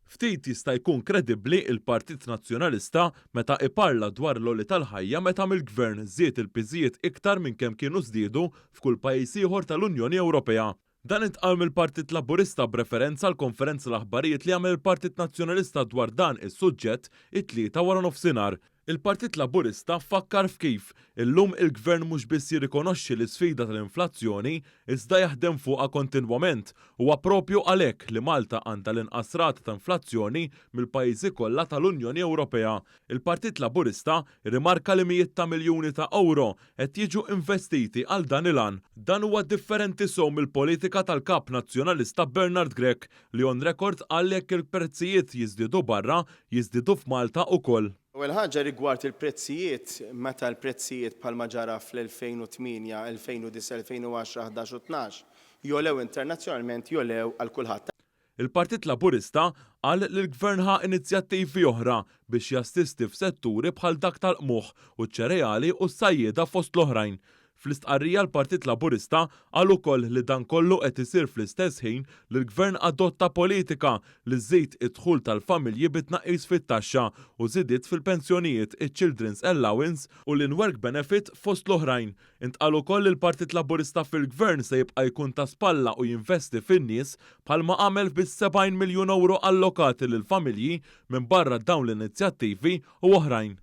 Ftit jista' jkun kredibbli il-Partit Nazzjonalista meta iparla dwar l-għoli tal-ħajja meta mill-Gvern żied il-piżijiet iktar minn kemm kienu żdiedu f'kull pajjiż ieħor tal-Unjoni Ewropea. Dan intqal mill-Partit Laburista b'referenza għall-konferenza l-aħbarijiet li għamel il-Partit Nazzjonalista dwar dan is-suġġett it-Tlieta waranofsinhar. Il-Partit Laburista fakkar f'kif illum il-Gvern mhux biss jirrikonoxxi l-isfida tal-inflazzjoni iżda jaħdem fuqha kontinwament. Huwa proprju għalhekk li Malta għandha l-inqas rata ta' inflazzjoni mill-pajjiżi kollha tal-Unjoni Ewropea. Il-Partit Laburista rrimarka li mijiet ta' miljuni ta' ewro qed jiġu investiti għal dan il-għan. Dan huwa differenti sew mill-politika tal-Kap Nazzjonalista Bernard Grech li on record qal li jekk il-prezzijiet jiżdiedu barra, jiżdiedu f'Malta ukoll. L-ewwel ħaġa rigward il-prezzijiet, meta l-prezzijiet bħalma ġara fl-2008, 2009, 2010, 11 u 12 jogħlew internazzjonalment jogħlew għal kulħadd. Il-Partit Laburista qal li l-Gvern ħa inizjattivi oħra biex jassisti f'setturi bħal dak tal-qmuħ u ċ-ċereali u s-sajjieda fost l-oħrajn. Fl-istqarrija l-Partit Laburista qal ukoll li dan kollu qed isir fl-istess ħin li l-Gvern adotta politika li żżid id-dħul tal-familji bi tnaqqis fit-taxxa u żidiet fil-pensjonijiet, iċ-children's allowance u l-in-work benefit fost l-oħrajn. Intqal ukoll li l-Partit Laburista fil-Gvern se jibqa' jkun ta' spalla u jinvesti fin-nies bħalma għamel bis-70 miljun ewro allokati lill-familji minbarra dawn l-inizjattivi u oħrajn.